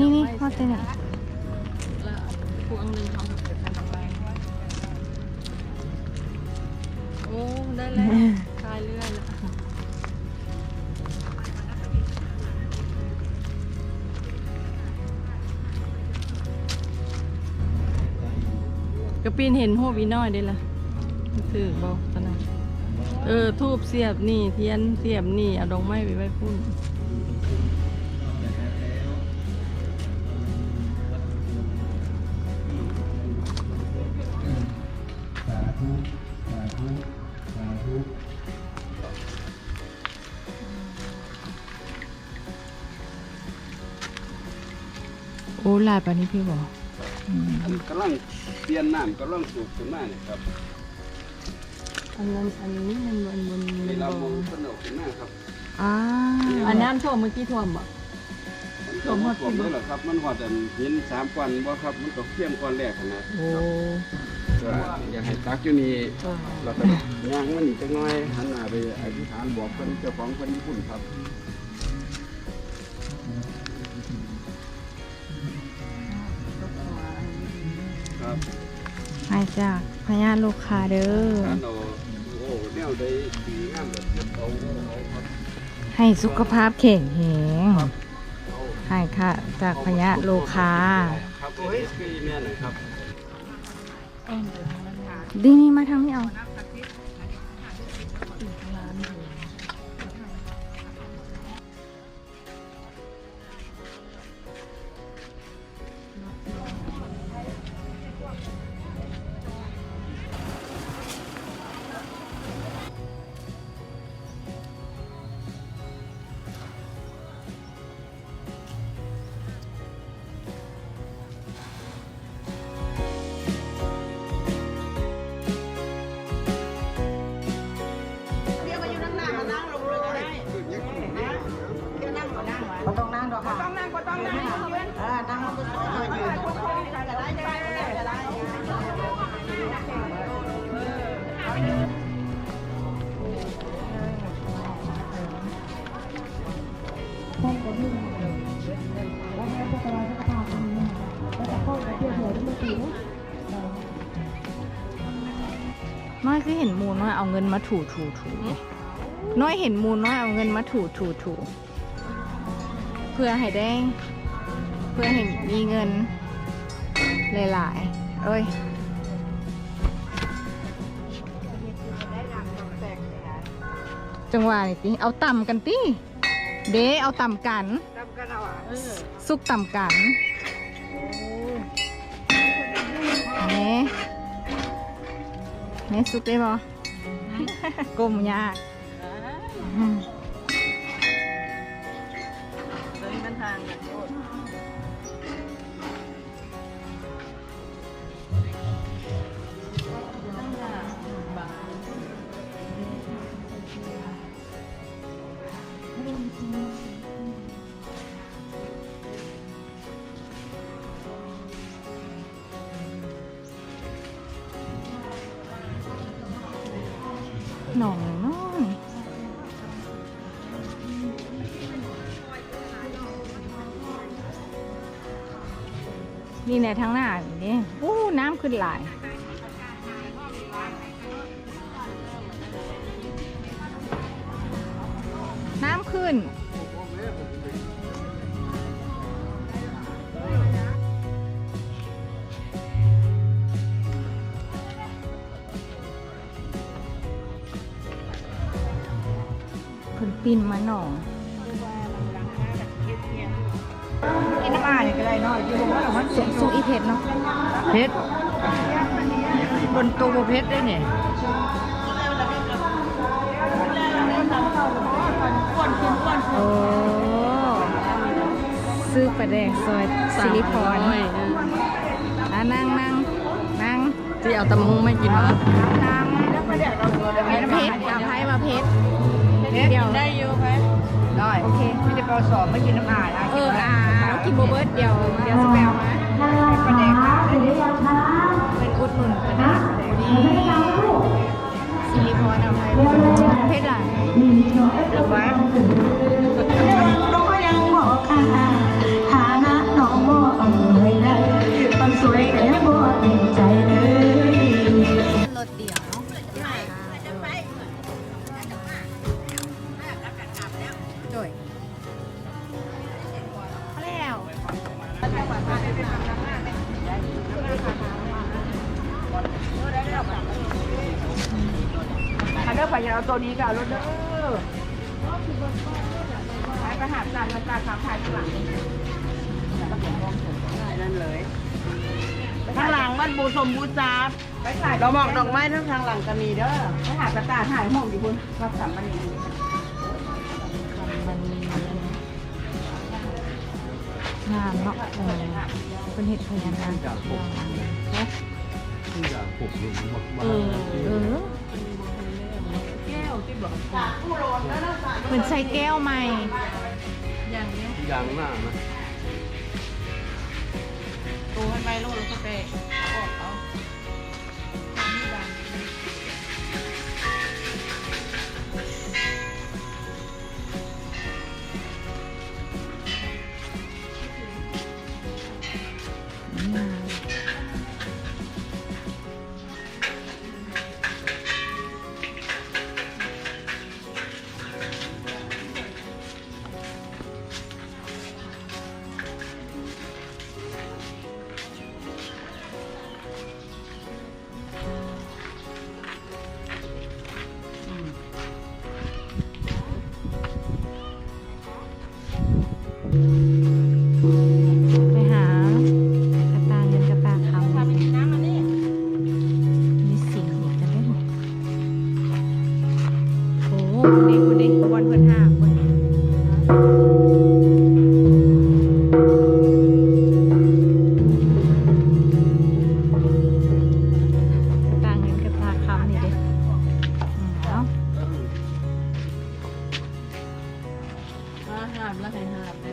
ນີ້ໆ ຮອດແຕ່ນີ້ ແລ້ວອັນພວງໜຶ່ງເຮົາເກັບໄວ້. ໂອ້ ໄດ້ແລ້ວ ພາຍເຮືອແລ້ວ. ກະປີນເຫັນຮູບອີນ້ອຍເດ້ລະ ຖືກບໍ່ຕອນນັ້ນ? ເອີ ທູບສຽບນີ້ ທຽນສຽບນີ້ ເອົາດອກໄມ້ໄປໄວ້ພຸ້ນ. ສາທຸ ສາທຸ ສາທຸ. ໂອ້ ຫຼາຍປານນີ້ພີ້ບໍ່? ອືມ ອັນກຳລັງປ່ຽນນ້ຳ ກຳລັງສູບຂຶ້ນມານີ້ຄັບ. ອັນນັ້ນ ອັນນີ້ມັນ ມັນ ມັນ ນີ້ລຳວງເພິ່ນເອົາຂຶ້ນມາຄັບ. ອ່າ ອັນນ້ຳຖ້ວມມື້ກີ້ຖ້ວມບໍ່? ຖ້ວມຮອດພີ້ບໍ່? ມັນຮອດອັນຫີນສາມກ້ອນບໍ່ຄັບ? ມັນກໍພຽງກ້ອນແລກຫັ້ນນະ. ໂອ້ ກໍຢາກໃຫ້ຕັກຢູ່ນີ້ ແລ້ວກໍຍ່າງມານີ້ຈັກໜ້ອຍ ຫັນໜ້າໄປອະທິຖານບອກເພິ່ນ ເຈົ້າຂອງເພິ່ນຢູ່ພຸ້ນຄັບ. ໃຫ້ຈາກພະຍາດໂລຄາເດີ ໃຫ້ສຸຂະພາບແຂງແຮງ ໃຫ້ຂະຈາກພະຍາດໂລຄາ. ດີນີ້ ມາທາງນີ້ເອົາ. ນ້ອຍຄືເຫັນໝູນ້ອຍເອົາເງິນມາຖູໆ ໜຶ? ນ້ອຍເຫັນໝູນ້ອຍເອົາເງິນມາຖູໆ ເພື່ອໃຫ້ໄດ້ ເພື່ອໃຫ້ມີເງິນຫຼາຍໆ ເອີຍ. ຈັງຫວະນີ້ຕິ ເອົາຕຳກັນຕິ ເດ້ ເອົາຕຳກັນ ຕຳກັນເອົາ ເອີ ສຸກຕຳກັນ. ໂອ້ຍ ແມ່ ແມ່ ສຸກໄດ້ບໍ່? ກົ້ມຍາກ. ຕົວນີ້ມັນທາງກັນໂລດ. ໜອງນ້ອຍ ນີ້ແຫຼະ ທາງໜ້ານີ້ເດ້. ໂອ້ ນ້ຳຂຶ້ນຫຼາຍ. ນ້ຳຂຶ້ນ. ເພິ່ນປິ່ນມາໜອງ. ກິນນ້ຳອ້າຍນີ້ກໍໄດ້ເນາະ ຢູ່ບໍ່ ມັນສຸກ ສຸກອີເຜັດເນາະ ເຜັດ ຄົນໂຕບໍ່ເຜັດເດ້ນີ້. ໂອ້ ຊື້ປາແດກຊອຍສິລິພອນ. ສາມຮ້ອຍ ອ່າ ນັ່ງ ນັ່ງ ນັ່ງ. ຊິເອົາຕຳບັກຫຸ່ງມາໃຫ້ກິນບໍ່? ນ້ຳ ນ້ຳ ມັນເຜັດ ອະໄພວ່າເຜັດ. ເຜັດ ດຽວ ກິນໄດ້ຢູ່ໄປ. ໄດ້ ໂອເຄ ມີແຕ່ເອົາສອງມາກິນນຳອາຍ. ເອີ ອາ ກິນບໍ່ເບິດ ດຽວ ດຽວຊິໄປເອົາມາ. ປາແດກ ເປັນອຸດໜູນປາແດກ ນີ້ ສິລິພອນ ອະໄພ ເຜັດຫຼາຍ ໄປ. ນ້ອງກໍຍັງບໍ່ຂາດ ຖານະນ້ອງ ຕົວນີ້ກໍເອົາໂລດເດີ ໄປ ໄປຫາສານເງິນຕາຄຳ ຖ່າຍຂ້າງຫຼັງ ນັ້ນເລີຍ ຂ້າງຫຼັງມັນບູສົມບູຊາ ໄປຖ່າຍ ດອກໝອກດອກໄມ້ທາງ ທາງຫຼັງກໍມີເດີ ໄປຫາກະຕ່າຍ ຖ່າຍຮູບຢູ່ພຸ້ນ ກັບສາມະເນນ ງາມເນາະ ເອີ ເພິ່ນເຮັດພະຍານາກ ເອີ ເອີ ແກ້ວຕິບໍ່ ເພິ່ນໃສ່ແກ້ວໃໝ່ ຢ່າງໜ້ານະ ໂຕໃຫ້ໃໝ່ໂລດ ແລ້ວກໍໄປເອົາອອກເອົາ. ໄປຫາກະຕ່າເງິນກະຕ່າຄຳ ມີສິງອີກແລ້ວເດ້. ໂອ້ ພຸ້ນເດ້ ພຸ້ນເດ້ ບ່ອນເພິ່ນຫາພຸ້ນ ກະຕ່າເງິນກະຕ່າຄຳນີ້ເດ້ ອືມ ເອົາ ມາຫາບລະໃຫ້ຫາບເດ້.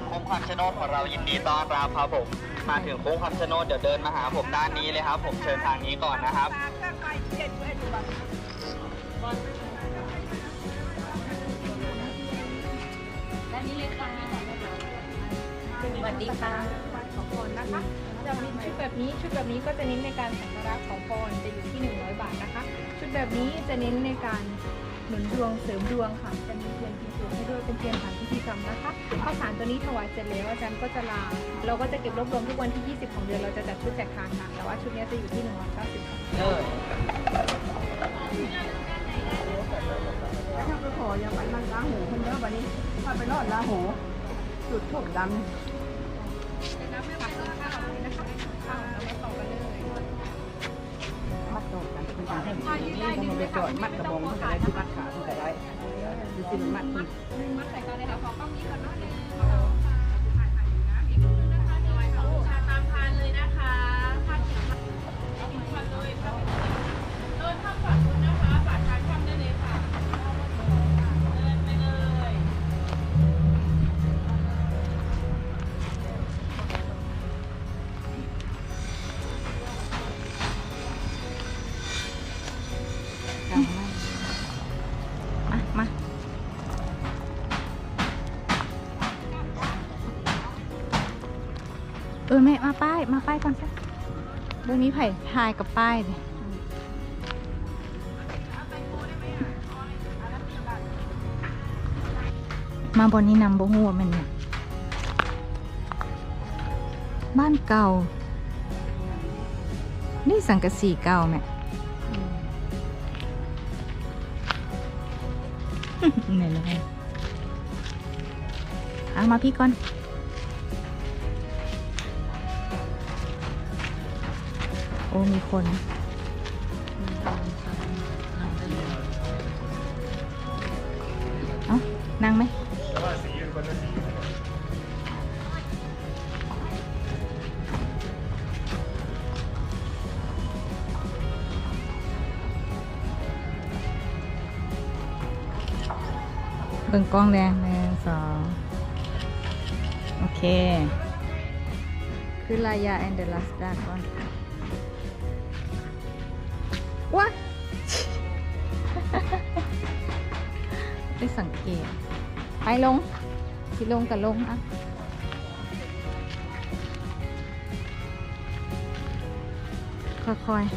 โค้งคำชะโนดของเรายินดีต้อนรับครับผม มาถึงโค้งคำชะโนด เดี๋ยวเดินมาหาผมด้านนี้เลยครับผม เชิญทางนี้ก่อนนะครับ ด้านนี้เลยค่ะ สวัสดีค่ะ ขอพรนะคะ จะมีชุดแบบนี้ ชุดแบบนี้ก็จะเน้นในการสักการะขอพร จะอยู่ที่หนึ่งร้อยบาทนะคะ ชุดแบบนี้จะเน้นในการหนุนดวง เสริมดวงค่ะ จะมีเทียน ให้ด้วย เป็นเทียนถามพิธีกรรมนะคะ ข้าวสารตัวนี้ถวายเสร็จแล้ว อาจารย์ก็จะลา เราก็จะเก็บรวบรวมทุกวันที่ยี่สิบของเดือน เราจะจัดชุดแจกทานค่ะ แต่ว่าชุดเนี้ยจะอยู่ที่หนึ่งร้อยเก้าสิบค่ะ ถ้าไปขออย่าไปมันลาหูคนเดียวบัดนี้ ถ้าไปรอดลาหู จุดธูปดำ มัดโตกัน เป็นการให้ มัดกระบอง มันก็ได้ ที่มัดขา มันก็ได้ ที่ ที่มันมัด มัดใส่กันเลยค่ะ ขอกล้องนี้ก่อนเนาะ หนึ่ง สอง สาม ถ่าย ถ่ายอยู่นะ อีกรูปหนึ่งนะคะ หนึ่ง สอง สาม ตามพานเลยนะคะ พานเขียว พานเลย พานเขียว เดินข้ามฝั่งนู้นนะคะ ฝากทางข้ามได้เลยค่ะ เดินไปเลย เ ແມ່ ມາປ້າຍ ມາປ້າຍກ່ອນຊະ ບໍ່ມີໃຜຖ່າຍກັບປ້າຍເດ. ມາບ່ອນນີ້ນຳ ບໍ່ຮູ້ວ່າແມ່ນຫຍັງ. ບ້ານເກົ່າ ນີ້ສັງກະສີເກົ່າແມະ. ອືມ ນີ້ແຫຼະ ເອົາມາພີ້ກ່ອນ. ໂອ້ ມີຄົນ. ເອົ້າ ນັ່ງໄໝ? ເບິ່ງກ້ອງແດ່ ໜຶ່ງ ສອງ ໂອເຄ ຄືລາຢາ and the Last Dragon ວ້າ ໄດ້ສັງເກດ ໄປລົງ ຊິລົງກະລົງ ອ່ະ ຄ່ອຍໆ.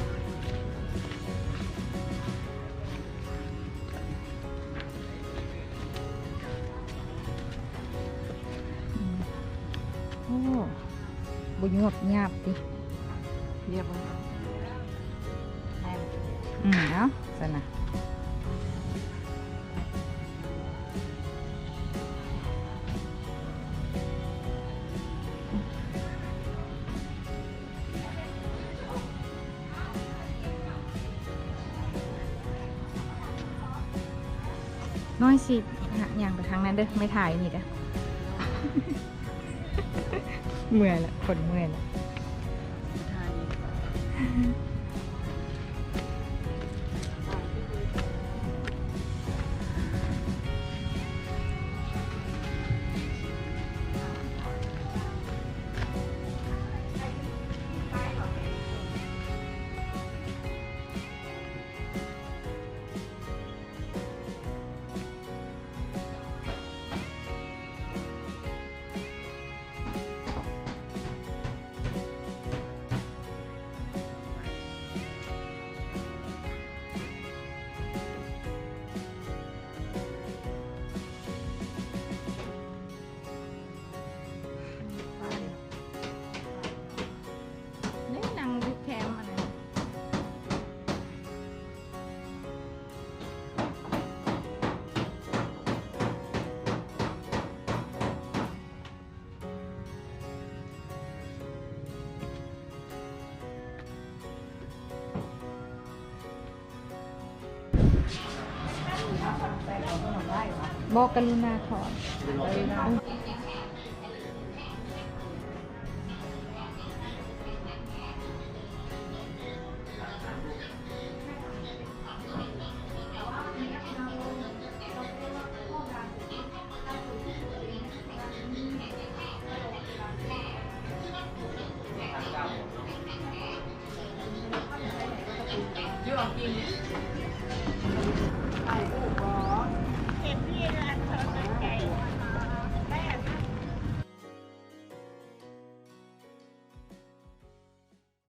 ໂອ້ ບໍ່ຍວບຍາບຕິ ຍຽບບໍ່? ອືມ ເອົາຊັ້ນນະ. ນ້ອຍຊິຍ່າງໄປທາງນັ້ນເດີ ໄມ່ຖ່າຍນີ້ເດີ. ເມື່ອຍລະ ຄົນເມື່ອຍລະ.